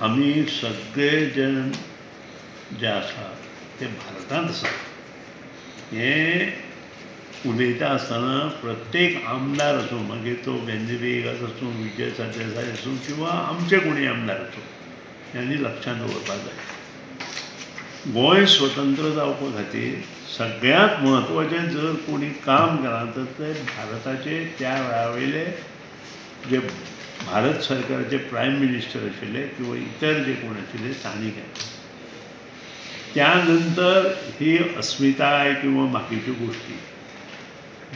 आमी सगळे जण जे आसा ते भारतांत आसा हें उलयता आसतना प्रत्येक आमदार आसूं, मागीर तो वेंझी व्हिएगस आसूं, विजय सरदेसाय आसूं किंवा आमचे कोणूय आमदार आसूं, ह्यांनी लक्षांत दवरपाक जाय. गोंय स्वतंत्र जावपा खातीर सगळ्यांत म्हत्वाचें जर कोणी काम केलां तर ते भारताचे त्या वेळा वयले जे भारत सरकाराचे प्रायम मिनिस्टर आशिल्ले किंवा इतर जे कोण आशिल्ले तांणी केलें. त्या नंतर ही अस्मिताय किंवा बाकीच्यो गोष्टी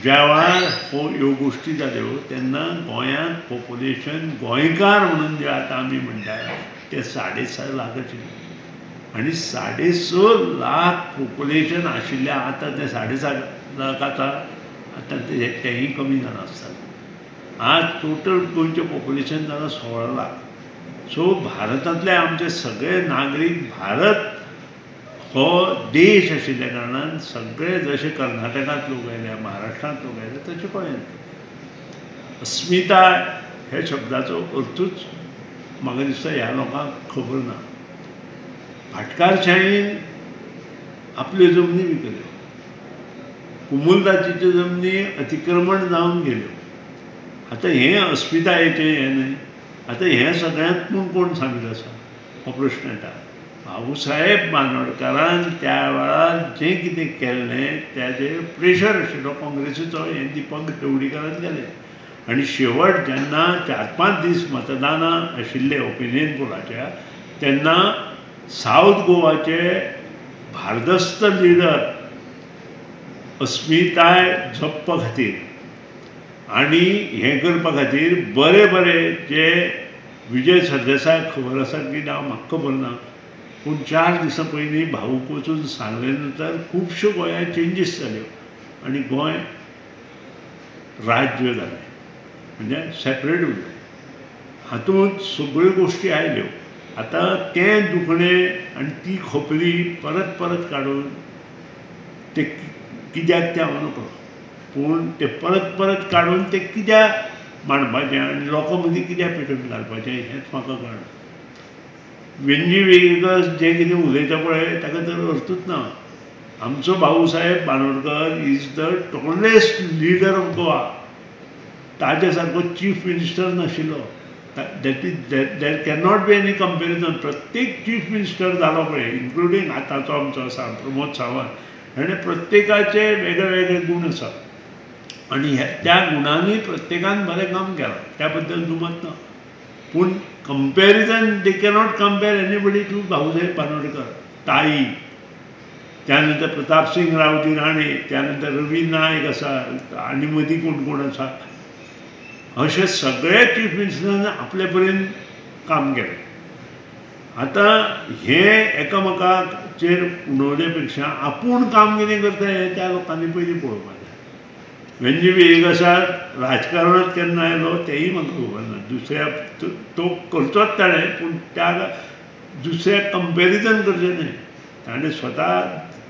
ज्या वेळार हो ह्यो गोष्टी जाल्यो तेन्ना गोंयांत पॉप्युलेशन गोंयकार म्हणून जे आतां आमी म्हणटा ते 6.5 लाख आशिल्ले आनी 6.5 लाख पॉप्युलेशन आशिल्लें. आतां तें 7.5 लाख आतां आतां तेंय कमी जालां आसतलें. आज टोटल गोंयचें पॉप्युलेशन जालां 16 लाख. सो भारतांतले आमचे सगळे नागरीक, भारत हो देश आशिल्ल्या कारणान सगळे जशे कर्नाटकांत लोक आयल्या, महाराष्ट्रांत लोक आयले, तशे गोंयांत. अस्मिताय ह्या शब्दाचो अर्थूच म्हाका दिसता ह्या लोकांक खबर ना. भाटकारशाहीन आपल्यो जमनी विकल्यो, कुमुलदाचीच्यो जमनी अतिक्रमण जावन गेल्यो. आतां हें अस्मितायेचें हें न्हय. आतां हें सगळ्यांत पूण कोण सामील आसा हो प्रश्न येता. भाऊसाहेब बांदोडकारान त्या वेळार जें कितें केल्लें ताचेर प्रेशर आशिल्लो काँग्रेसीचो, हें दीपक ढवळीकारान केलें. आनी शेवट जेन्ना 4-5 दीस मतदानां आशिल्ले ओपिनियन पोलाच्या तेन्ना सावथ गोवाचे भारदस्त लिडर अस्मिताय जपपा खातीर आनी हें करपा खातीर बरे बरे जे विजय सरदेसाय खबर आसा की ना म्हाका खबर ना, पूण 4 दिसां पयलीं भाऊक वचून सांगले नंतर खुबश्यो गोंयांत चेंजीस जाल्यो आनी गोंय राज्य जालें, म्हणजे सेपरेट उरलें. हातूंत सगळ्यो गोश्टी आयल्यो. आतां तें दुखणें आनी ती खोपली परत परत काडून ते कित्याक तें हांव नकळो, पूण ते परत परत काडून ते कित्याक मांडपाचें आनी लोकां मदीं कित्याक पेटोवन घालपाचें हेंच म्हाका कळना. वेंझी व्हिएगस जें कितें उलयता पळय ताका तर अर्थूच ना. आमचो Bhausaheb Bandodkar is the tallest leader of Goa. ताजे सारको चीफ मिनिस्टर नाशिल्लो. That is there cannot be any comparison. प्रत्येक चीफ मिनिस्टर जालो पळय, इन्क्लुडींग आतांचो आमचो आसा प्रमोद सावंत, हेणें प्रत्येकाचे वेगळे वेगळे गूण आसात आनी त्या गुणांनी प्रत्येकान बरें काम केलां, त्या बद्दल दुमत ना. पूण comparison they cannot compare anybody to Bhausaheb Bandodkar, ताई, त्यानंतर प्रतापसिंग रावजी राणे, त्यानंतर रवी नायक आसा आनी मदीं कोण कोण आसा, अशे सगळे चीफ मिनिस्टरान आपले परीन काम केलें. आतां हें एकामेकाचेर उडोवचे पेक्षा आपूण काम कितें करता हें त्या लोकांनी पयलीं पळोवपाक जाय. वेंझी व्हिएगसाक राजकारणांत केन्ना आयलो तेंय म्हाका खबर ना. दुसऱ्या तो करचोच ताणें, पूण त्या दुसऱ्या कंपेरिजन करचें न्हय. ताणें स्वता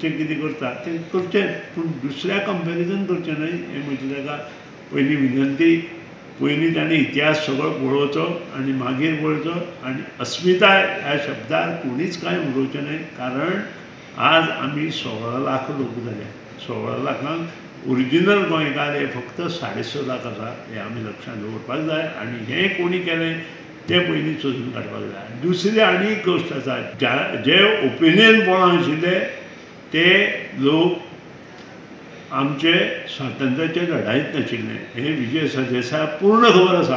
जें कितें करता तें करचें, पूण दुसऱ्या कंपेरिजन करचें न्हय हें म्हजी ताका पयलीं विनंती. पयलीं ताणें इतिहास सगळो पळोवचो आनी मागीर पळोवचो. आनी अस्मिताय ह्या शब्दार कोणीच कांय उलोवचें न्हय, कारण आज आमी 16 लाख लोक जाले. 16 लाखांक ओरिजिनल गोंयकार हे फक्त 6.5 लाख आसा हें आमी लक्षांत दवरपाक जाय. आनी हें कोणी केलें तें पयलीं सोदून काडपाक जाय. दुसरी आनी एक गोश्ट आसा, जे ओपिनियन पोलां आशिल्ले ते लोक आमचे स्वातंत्र्याचे लढायेंत नाशिल्ले हें विजय सरदेसाय पूर्ण खबर आसा.